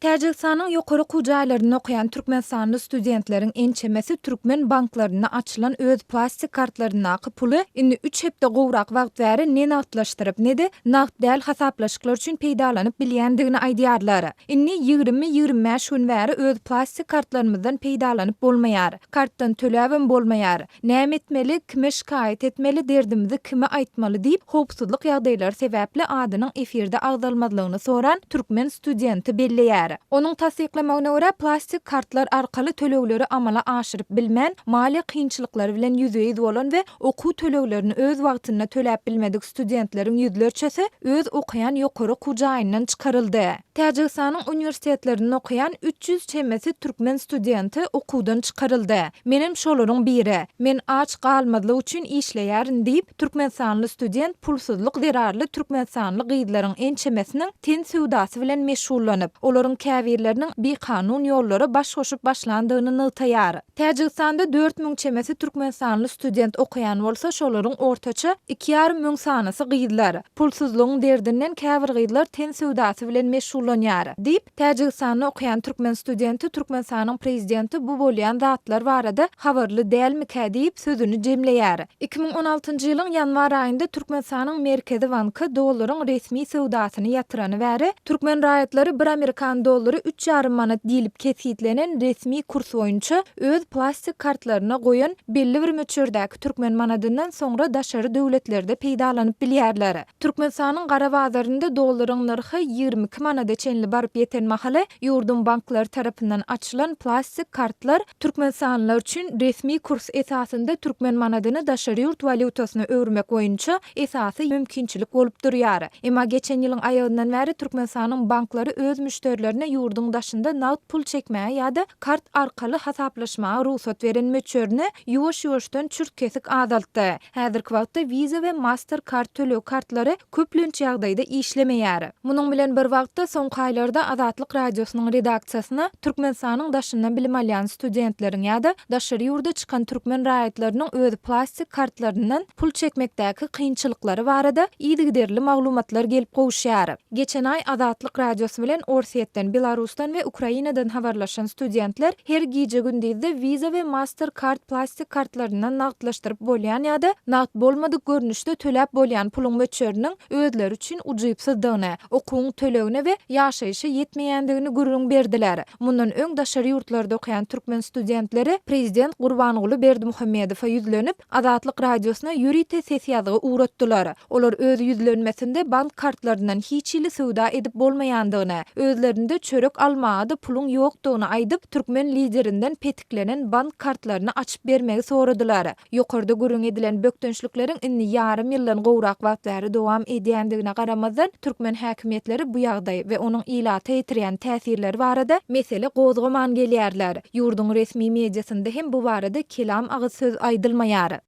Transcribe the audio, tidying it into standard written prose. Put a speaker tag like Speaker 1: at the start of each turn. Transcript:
Speaker 1: Täjigistanyň ýokary okuw jaýlarynda okaýan türkmenistanly studentleriň ençemesi türkmen banklarynda açylan öz plastik kartlaryndaky puly indi üç hepde gowrak wagt bäri ne nagtlaşdyryp, ne-de nagt däl hasaplaşyklar üçin peýdalanyp bilýändigini aýdýarlar. Indi 20-25 gün bäri öz plastik kartlarymyzdan peýdalanyp bolmaýar. Kartdan töläbem bolmaýar. Näme etmeli, kime şikaýat etmeli, derdimizi kime aýtmaly diýip, howpsuzlyk ýagdaýlary sebäpli adynyň efirde agzalmazlygyny soran türkmen studenti belleýär. Onuň tassyklamagyna görä, plastik kartlar arkaly tölegleri amala aşyryp bilmän, maliýe kynçylyklary bilen ýüzbe-ýüz bolan we okuw töleglerini öz wagtynda töläp bilmedik studentleriň ýüzlerçesi öz okaýan ýokary okuw jaýyndan çykaryldy. Täjigistanyň uniwersitetlerinde okaýan 300 çemesi türkmen studenti okuwdan çykaryldy. Menem şolaryň biri. Men aç galmazlyk üçin işleýärin diýip, türkmenistanly student pulsuzlyk zerarly türkmenistanly gyzlaryň ençemesiniň ten söwdasy bilen meşgullanyp, olaryň käbirleriniň bikanun ýollara baş goşup başlandygyny nygtaýar. Täjigistanda 4000 çemesi türkmenistanly student okaýan bolsa, şolaryň ortaça iki ýarym müň sanysy gyzlar. Pulsuzlygyň derdinden käbir gyzlar ten söwdasy bilen meşgullanýar, diýip, Täjigistanda okaýan türkmen studenti Türkmenistanyň prezidenti bu bolýan zatlar barada habarly dälmikä diýip, sözüni jemleýär. 2016-njy ýylyň ýanwar aýynda Türkmenistanyň Merkezi banky dollaryň resmi söwdasyny ýatyrany bäri, türkmen raýatlary bir amerikan dollary üç ýarym manat diýlip kesgitlenen resmi kurs boýunça öz plastik kartlaryna goýan belli bir möçberdäki türkmen manadyndan soňra daşary döwletlerde peýdalanyp bilýärler. Türkmenistanyň gara bazarynda dollaryň nyrhy 22 manada çenli baryp ýeten mahaly, ýurduň banklary tarapyndan açylan plastik kartlar türkmenistanlylar üçin resmi kurs esasynda türkmen manadyny daşary ýurt walýutasyna öwürmek boýunça esasy mümkinçilik bolup durýar. Emma geçen ýylyň aýagyndan bäri Türkmenistanyň banklary öz müşderilerine ýurduň daşynda nagt pul çekmäge ýa-da kart arkaly hasaplaşmaga rugsat beren möçberini ýuwaş-ýuwaşdan çürt-kesik azaltdy. Häzirki wagtda Visa we Mastercard töleg kartlary köplenç ýagdaýda işlemeýär. Munuň bilen bir wagtda, soňky aýlarda Azatlyk Radiosynyň redaksiýasyna Türkmenistanyň daşynda bilim alýan studentleriň ýa-da daşary ýurda çykan türkmen raýatlarynyň öz plastik kartlaryndan pul çekmekdäki kynçylyklary barada yzygiderli maglumatlar gelip gowuşýar. Geçen aý Azatlyk Radiosy bilen Orsýetden, Belarusdan we Ukrainadan habarlaşan studentler her gije-gündizde Visa we Mastercard plastik kartlaryndan nagtlaşdyryp bolýan ýa-da nagt bolmadyk görnüşde töläp bolýan puluň möçberiniň özleri üçin ujypsyzdygyny, okuwyň tölegine we ýaşaýşa ýetmeýändigini gürrüň berdiler. Mundan öň daşary ýurtlarda okaýan türkmen studentleri prezident Gurbanguly Berdimuhamedowa ýüzlenip, Azatlyk Radiosyna ýörite ses ýazgy ugratdylar. Olar öz ýüzlenmesinde bank kartlaryndan hiç hili söwda edip bolmaýandygyny, özlerinde çörek almaga-da puluň ýokdugyny aýdyp, türkmen liderinden petiklenen bank kartlaryny açyp bermegi soradylar. Ýokarda gürrüň edilen bökdençlikleriň indi ýarym ýyldan gowrak wagt bäri dowam edýändigine garamazdan, türkmen häkimiýetleri bu ýagdaý we onuň ilata ýetirýän täsirleri barada mesele gozgaman gelýärler. Ýurduň resmi mediasynda hem bu barada kelam agyz söz aýdylmaýar.